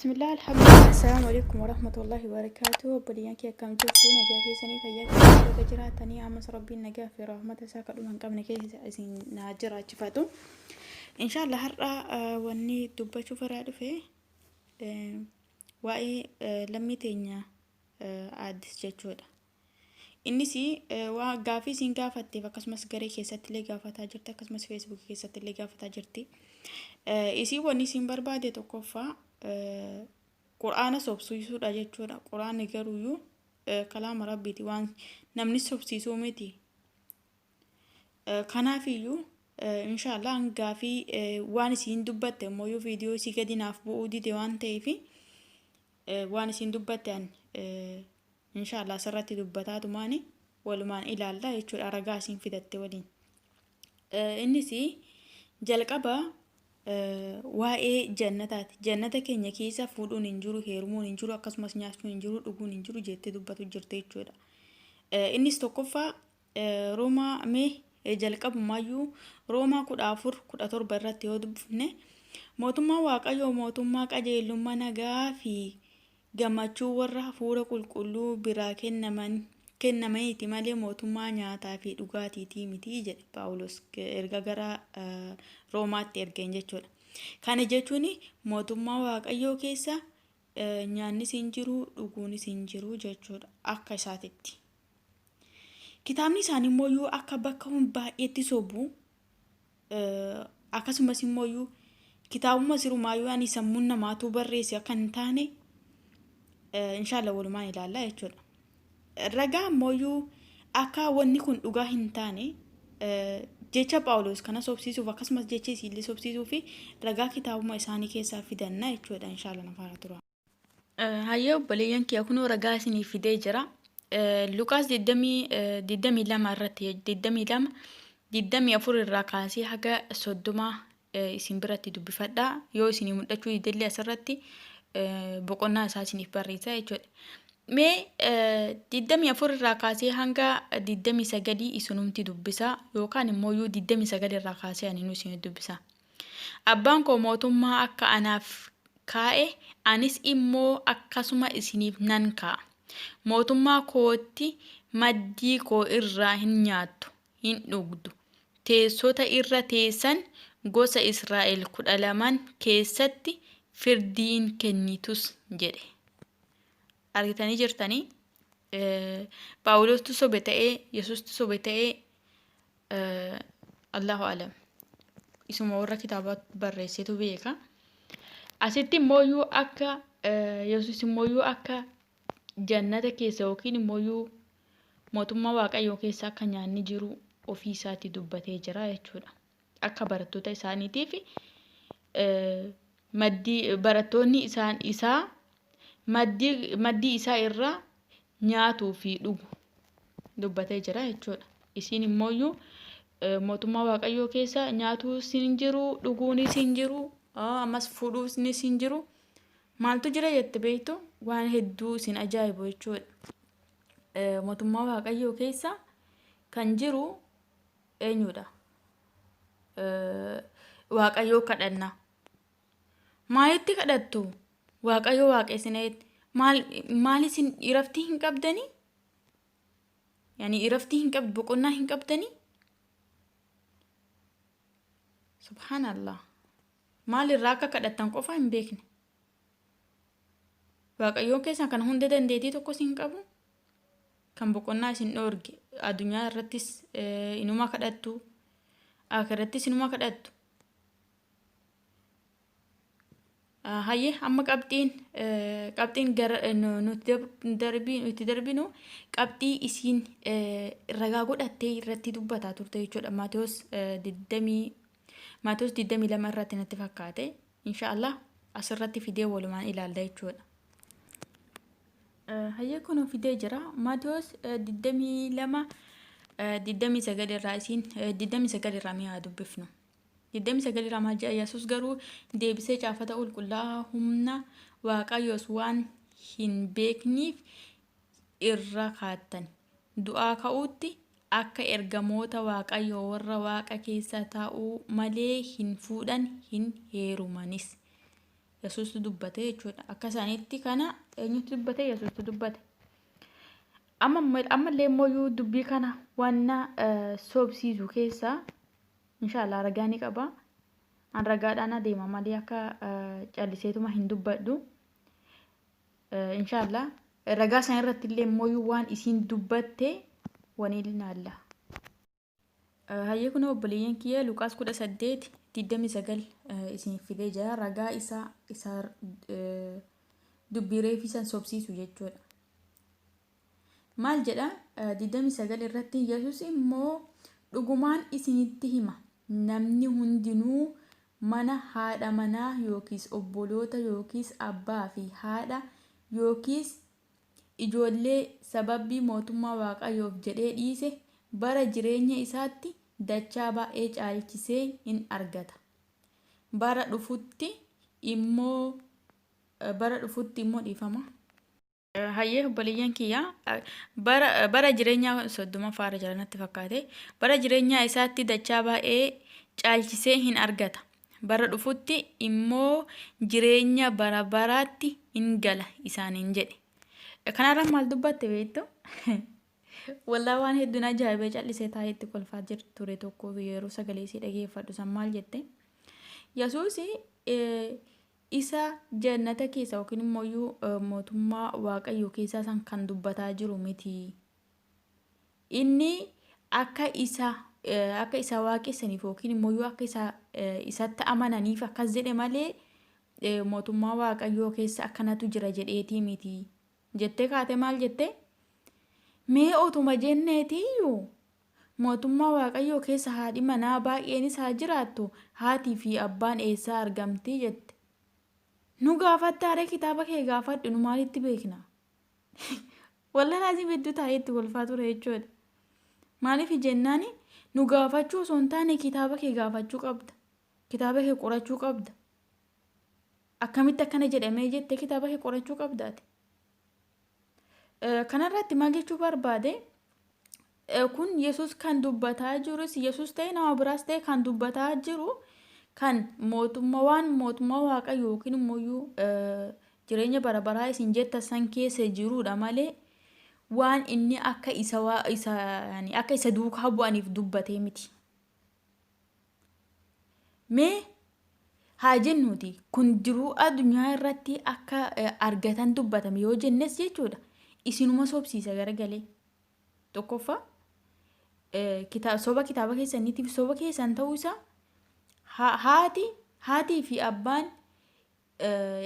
Bismillah alhamdulillah assalaamu alaikum warahmatullahi wabarakatuh. Obboleeyyan kee akkam jirtu? Nagaa keessanii, fayyaa keessanii, baga jiraatanii. Ammas rabbiin nagaa fi rahmata isaa kadhuma hin qabne keessa isin naa jiraachifatu. Inshaallah har'a wanni dubbachuuf irraa dhufe waa'ee lammii teenya Addis jechuudha. Innis waa gaafii isiin gaafatteef akkasumas garee keessatti illee gaafataa jirti, akkasumas feesbuukii keessatti illee gaafataa jirti. Isiin wanni isiin barbaade tokkoffaa quraana sobsiisuudha jechuudha. Quraanni garuuyyuu kalaama rabbiiti, waan namni sobsiisuu miti. Kanaafiyyuu inshaallah gaafii waan isiin dubbatte immoo yoo viidiyoo isii gadi naaf bu'uu dide waan ta'eef, waan isiin dubbatte an inshaallah asirratti dubbataatumaani walumaan ilaalla jechuudha, ragaa isiin fidatte waliin. Innis jalqaba waa'ee jannataati. Jannata keenya keessa fuudhuun hin jiru, heerumuun hin jiru, akkasumas nyaachuun hin jiru, dhuguun hin jiru jettee dubbatu jirte jechuudha. Innis tokkoffaa Roomaa, mee jalqabumaayyuu Roomaa 14:17 irratti yoo dubbifne, mootummaan Waaqayyoo mootummaa qajeelummaa, nagaa fi gammachuu warra hafuura qulqulluu biraa kennaman kennamaniiti malee mootummaa nyaataa fi dhugaatiitii miti jedhe Phaawulos erga gara Roomaatti ergeen jechuudha. Kana jechuun mootummaa Waaqayyoo keessa nyaannis hin jiru, dhuguunis hin jiru jechuudha akka isaatitti. Kitaabni isaanii immoo yoo akka bakka baay'eetti sobu, akkasumas immoo yoo kitaabuma sirumaayyuu ani sammuun namaatu barreesse akka hin taane inshaalla walumaan ilaalla jechuudha. Ragaa ammoo akka wanni kun dhugaa hin taane jecha Phaawulos kana sobsiisuuf akkasumas jecha isiillee sobsiisuu fi ragaa kitaabuma isaanii keessaa fidanna jechuudha, inshaalla na faana tura. Hayyee obboleeyyan kiyya, kunoo ragaa isinii fidee jira. Luqaas 22 irratti, 22 24 irraa kaasee haga 30 isin biratti dubbifadha. Yoo isinii mul'achuu didellee asirratti boqonnaa isaa isiniif barreessa jechuudha. Mee 24 irraa kaasee hanga 29 isinumti dubbisa, yookaan immoo iyyuu 29 irraa kaasee ani nu isin dubbisa. Abbaan koo mootummaa akka anaaf kaa'e, anis immoo akkasuma isiniif nan kaa'a. Mootummaa kootti maddii koo irraa hin nyaattu, hin dhugdu. Teessota irra teessan gosa Israa'el 12n keessatti firdii in kennitus jedhe. Argitanii jirtanii? Phaawulostu sobe ta'ee, Yesuustu sobe ta'ee, Allahu alam. Isuma warra kitaaba barreessetu beeka. Asitti immooyyuu akka Yesuus immooyyuu akka jannata keessa yookiin immooyyuu mootummaa Waaqayyoo keessa akka nyaanni jiru ofii isaatti dubbatee jira jechuudha. Akka barattoota isaaniitiif maddii barattoonni isaan isaa maddii isaa irraa nyaatuu fi dhugu dubbatee jira jechuudha. Isiin immooyyuu mootummaa Waaqayyoo keessa nyaatuus hin jiru, dhuguunis hin jiru, ammas fuudhuunis hin jiru. Maaltu jira jette beektu? Waan hedduu isin ajaa'ibu jechuudha. Mootummaa Waaqayyoo keessa kan jiru eenyudha? Waaqayyoo kadhanna. Maalitti kadhattu? Waaqayyo waaqessineet. Maal maal isin iraftii hin qabdanii? Yani iraftii hin qabdu, boqonnaa hin qabdanii? Subhaanallah. Maal irraa akka kadhattan qofa hin beekne. Waaqayyoon keessan kan hunda dandeettii tokkos hin qabu. Kan boqonnaa isin dhoorge, addunyaa irrattis inuma kadhattu, akhirattis inuma kadhattu. Hayyee, amma qabxiin gara nuti darbii nuti darbinu qabxii isiin ragaa godhattee irratti dubbataa turte jechuudha. Maatewos 22 irratti natti fakkaate. Inshaallah asirratti fidee walumaan ilaalla jechuudha. Hayyee, kun fidee jira. Maatewos 22 29 irraa, isiin 29 irraa mi'a dubbifnu. 29 irraa maal jedha? Yesuus garuu deebisee, caafata qulqullaa'aa, humna Waaqayyoos waan hin beekniif irra kaattan. Du'aa ka'uutti akka ergamoota Waaqayyoo warra waaqa keessa taa'uu malee hin fuudhan, hin heerumanis. Yesuustu dubbate jechuudha. Akka isaaniitti kana eenyutu dubbate? Yesuustu dubbate. Ammallee immoo dubbii kana wanna sobsiisu keessaa inshaallah ragaa ni qaba. An ragaadhaan adeema malee akka calliseetuma hin dubbadhu. Inshaallah ragaa san irratti illee immoo waan isiin dubbatte waniin ilaalla. Hayyee kun obboleeyyan kiyya, Luqaas 18:29 isin fidee jira, ragaa isaa isa dubbii reefii san sobsiisu jechuudha. Maal jedha 29 irratti? Yesus immoo, "Dhugumaan isinitti hima, namni hundinuu mana, haadha manaa yookiis obboloota yookiis abbaa fi haadha yookiis ijoollee sababii mootummaa Waaqayyoof jedhee dhiise, bara jireenya isaatti dachaa baay'ee caalchisee hin argata. Bara dhufutti immoo dhiifama." Hayyee obboleeyyan kiyya, bara jireenyaa 30 faara jira natti fakkaate. Bara jireenyaa isaatti dachaa baay'ee caalchisee hin argata. Bara dhufutti immoo jireenya bara baraatti hin gala isaaniin jedhe. Kanarra maal dubbatte beektu? Wallaa waan hedduun ajaa'ibee callisee taa'ee itti kolfaa ture tokko yeroo sagalee isii dhageeffadhu san maal jette? Yesuus isa jannata keessa yookiin immoo mootummaa Waaqayyoo keessaa san kan dubbataa jiru miti. Inni akka isa waaqessaniif yookiin immoo akka isa isatti amananiif akkas jedhe malee mootummaa Waaqayyoo keessa akkanatu jira jedheetii miti. Jettee kaate maal jette? Mee otuma jenneetiyyuu mootummaa Waaqayyoo keessa haadhi manaa baay'eenis haa jiraattu, haatii fi abbaan eessaa argamti jette. Nu gaafattaaree? Kitaaba kee gaafadhu, nu maalitti beekna? Wallah laazim hedduu taa'ee itti kolfaa ture jechuudha. Maaliif jennaani, nu gaafachuu osoo hin taane kitaaba kee gaafachuu qabda. Kitaaba kee qorachuu qabda. Akkamitti akkana jedhamee jettee kitaaba kee qorachuu qabdaati. Kanarratti maal jechuu barbaade? Kun Yesus kan dubbataa jirus, Yesus ta'e nama biraas ta'e, kan dubbataa jiru kan mootummaa, waan mootummaa Waaqayyoo yookiin immoo jireenya bara baraa isin jetta san keessa jirudha malee waan inni akka isa akka isa duukaa bu'aniif dubbatee miti. Mee haa jennuuti kun jiruu addunyaa irratti akka argatan dubbatame yoo jennes jechuudha, isinuma sobsiisa garagalee. Tokkoffaa, soba kitaaba keessaniitiif soba keessan ta'uu isaa, haatii fi abbaan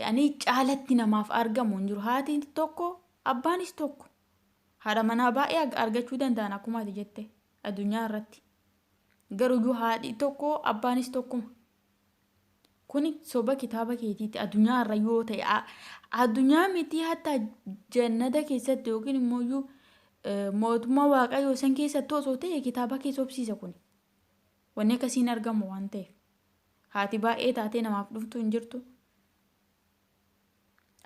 ani caalatti namaaf argamu hin jiru. Haati tokko, abbaanis tokko. Haadha manaa baay'ee argachuu danda'an akkuma ati jette addunyaa irratti. Garuu haadhi tokko, abbaanis tokkuma. Kuni soba kitaaba keetiiti. Addunyaa irra yoo ta'e, addunyaa miti, hatta jannata keessatti yookiin immoo mootummaa Waaqayyoo san keessatti osoo ta'e kitaaba kee sobsiisa kuni. Wanni akkasiin argamu waan ta'eef. Haati baay'ee taatee namaaf dhuftu hin jirtu.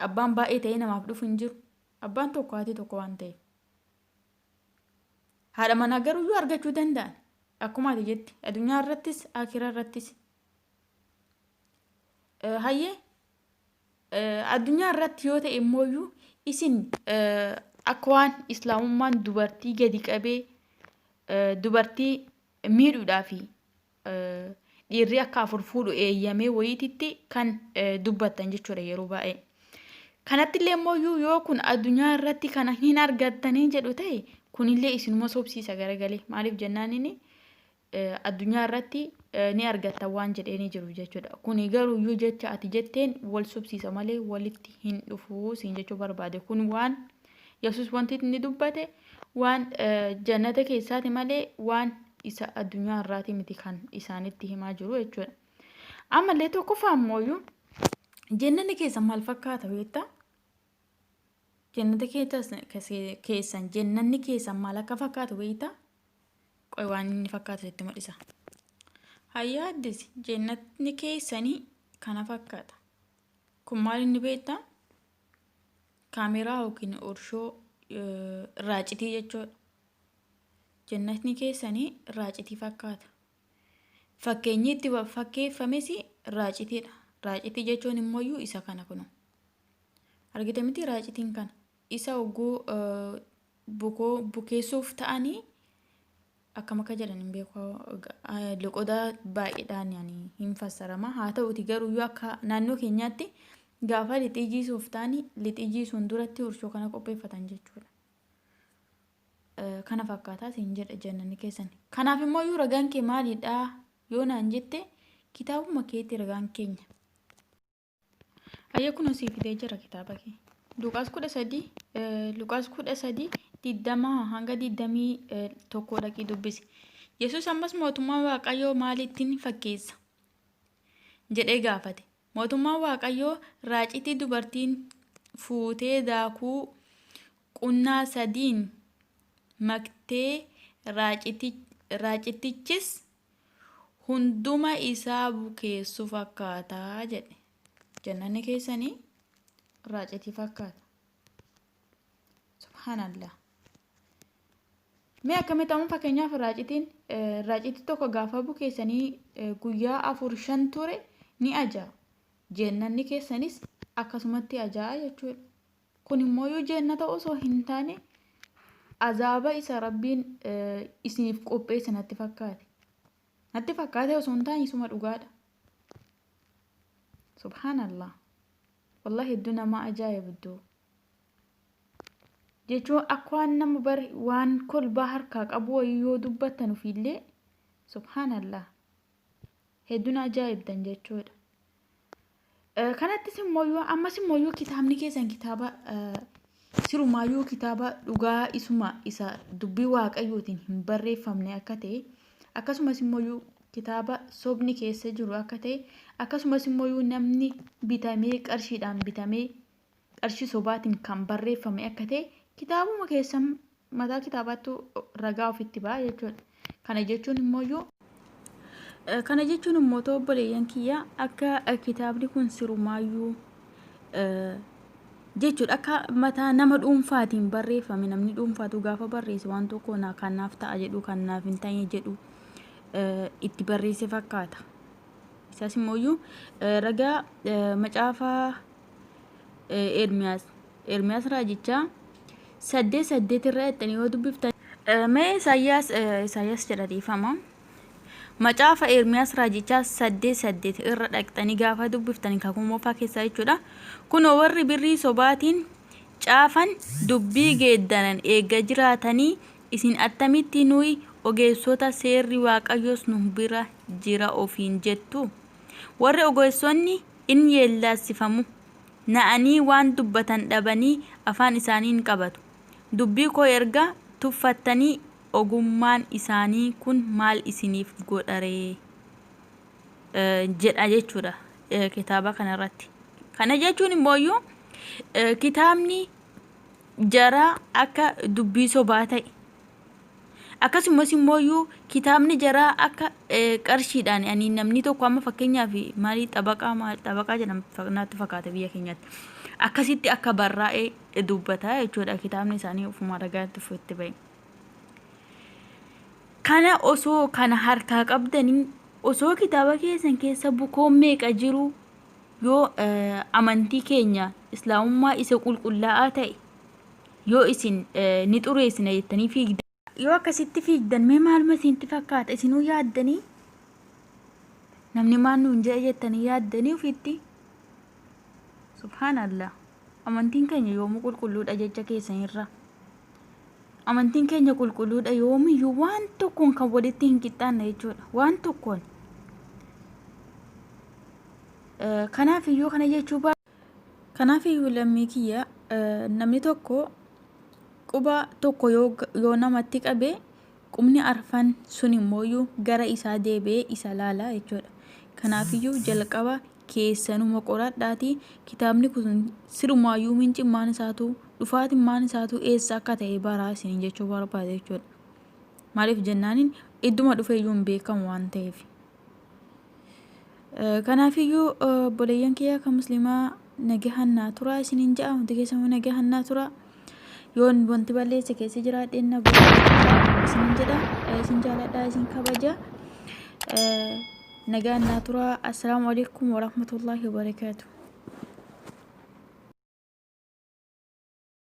Abbaan baay'ee ta'ee namaaf dhufu hin jiru. Abbaan tokko, haati tokko waan ta'eef. Haadha manaa garuu yoo argachuu danda'an akkuma ati jette addunyaa irrattis akiraa irrattis. Hayyee, addunyaa irratti yoo ta'e immoo isin akka waan islaamummaan dubartii gadi qabee dubartii miidhuudhaa fi dhiirri akka afur fuudhu eeyyamee wayiititti kan dubbattan jechuudha yeroo baay'ee. Kanatti illee immoo yoo kun addunyaa irratti kana hin argattanii jedhu ta'e, kunillee isinuma sobsiisa garagalee. Maaliif jennaan, inni addunyaa irratti ni argattan waan jedhee jiru jechuudha. Kuni garuu iyyuu jecha ati jetteen wal sobsiisa malee walitti hin dhufuu siin jechuu barbaade. Kun waan Yesus wanti inni dubbate waan jannata keessaati malee waan isa addunyaa irraati miti kan isaanitti himaa jiru jechuudha. Ammallee tokkoffaa ammoo jannanni keessan maal fakkaata beektaa? Jannata keessan, jannanni keessan maal akka fakkaatu beektaa? Qoy, waan inni fakkaatu sitti mul'isa. Hayyaa addis, jannatni keessanii kana fakkaata. Kun maal inni beektaa? Kaameeraa yookiin orshoo raacitii jechuudha. Jannatni keessanii raacitii fakkaata. Fakkeenyi itti fakkeeffames raacitiidha. Raacitii jechuun immoo isa kana kuno. Argite miti raacitiin kana. Isa hogguu bukoo bukeessuuf ta'anii akkam akka jedhan hin beeku, loqoda baay'eedhaan yani hin fassarama. Haa ta'uti garuu yoo akka naannoo keenyaatti gaafa lixii jiisuuf ta'anii lixii jiisuun duratti urshoo kana qopheeffatan jechuudha. Kana fakkaataa siin jedha jannanni keessan. Kanaaf immoo yoo ragaan kee maalidha yoo naan jette, kitaabuma keetti ragaan keenya. Ayya, kun sii fidee jira kitaaba kee. Luqaas 13, Luqaas 13:20 hanga 21 dhaqii dubbisi. Yesuus ammas, "Mootummaa Waaqayyoo maalittiin fakkeessa?" jedhee gaafate. "Mootummaan Waaqayyoo raacitii dubartiin fuutee daakuu qunnaa sadiin maktee, raacitichis hunduma isaa bukeessu fakkaataa" jedhe. Jannanni keessanii raacitii fakkaata. Subhaanallah. Mee akkamitti amma fakkeenyaaf raacitiin, raacitii tokko gaafa bukeessanii guyyaa afur shan ture ni ajaa. Jannanni keessanis akkasumatti ajaa'a jechuudha. Kun immoo yoo jannata osoo hin taane azaaba isa Rabbiin isiniif qopheesse natti fakkaate. Natti fakkaate osoo hin taane isuma dhugaadha. Subhaanallah. Wallahi hedduu nama ajaa'ibdu. Jechuun akka waan nama bari waan kolbaa harkaa qabu wayii yoo dubbattan ofiillee, subhaanallah. Hedduu na ajaa'ibdan jechuudha. Kanattis immoo ammas immoo kitaabni keessan kitaaba sirumaayyuu kitaaba dhugaa isuma isa dubbii Waaqayyootiin hin barreeffamne akka ta'e, akkasumas immoo kitaaba sobni keessa jiru akka ta'e, akkasumas immoo namni bitamee, qarshiidhaan bitamee, qarshii sobaatiin kan barreeffame akka ta'e kitaabuma keessan mataa kitaabaattu ragaa ofitti ba'a jechuudha. Kana jechuun immoo ta'u, obboleeyyan kiyya, akka kitaabni kun sirumaayyuu jechuudha akka mataa nama dhuunfaatiin barreeffame, namni dhuunfaatu gaafa barreesse waan tokko na kanaaf ta'a jedhu, kan naaf hin ta'e jedhu itti barreesse fakkaata. Isaas immoo ragaa macaafa Ermiyaas raajichaa 8:8 irra jettanii yoo dubbiftan, mee Isaayyaas jedha, dhiifama. Macaafa Ermiyaas raajichaa 8:8 irra dhaqxanii gaafa dubbiftan, Kakuu Moofaa keessaa jechuudha. "Kunoo, warri birrii sobaatiin caafan dubbii geeddaran eegga jiraatanii, isin attamitti nuyi ogeessota, seerri Waaqayyoos nu bira jira ofiin jettu? Warri ogeessonni in yeellaasifamu. Na'anii waan dubbatan dhabanii afaan isaanii hin qabatu. Dubbii koo erga tuffattanii ogummaan isaanii kun maal isiniif godharee?" jedha jechuudha kitaaba kanarratti. Kana jechuun immoo kitaabni jara akka dubbii sobaa ta'e, akkasumas immoo kitaabni jaraa akka qarshiidhaan ani namni tokko amma fakkeenyaaf maalii xabaqaa, maal xabaqaa jedhama natti fakkaata biyya keenyatti, akkasitti akka barraa'ee dubbata jechuudha kitaabni isaanii ofuma ragaatti itti ba'e. Kana osoo kana harkaa qabdanii, osoo kitaaba keessan keessa bukoon meeqa jiru, yoo amantii keenya Islaamummaa isa qulqullaa'aa ta'e yoo isin ni xureessina jettanii fiigdan, yoo akkasitti fiigdan, mee maaluma isinitti fakkaata? Isinuu yaaddanii namni maal nuun jedha jettanii yaaddanii ofitti? Subhaanallah. Amantiin keenya yoomuu qulqulluudha jecha keessanirra. Amantiin keenya qulqulluudha, yoomiyyuu waan tokkoon kan walitti hin qixxaanne jechuudha, waan tokkoon. Kanaaf iyyuu kana jechuu, kanaaf iyyuu lammii kiyya, namni tokko quba tokko yoo namatti qabe, qubni arfan sun immoo gara isaa deebi'ee isa laala jechuudha. Kanaafiyyuu jalqaba keessanuma qoradhaatii kitaabni kun sirumaayyuu mincimmaan isaatu, dhufaatimmaan isaatu eessa akka ta'e baraa isiniin jechuu barbaade jechuudha. Maaliif jennaaniin idduma dhufeeyyuu hin beekamu waan ta'eef. Kanaafiyyuu obboleeyyan kiyya kan Musliimaa, nagahan naa turaa isiniin jedha. Hundi keessanuu nagahan naa turaa. Yoon wanti balleesse keessa jiraadheen na isiniin jedha. Isin jaaladha, isin kabaja. Nagaan naa turaa. Assalaamu alaikum warahmatullaahi wabarakaatu.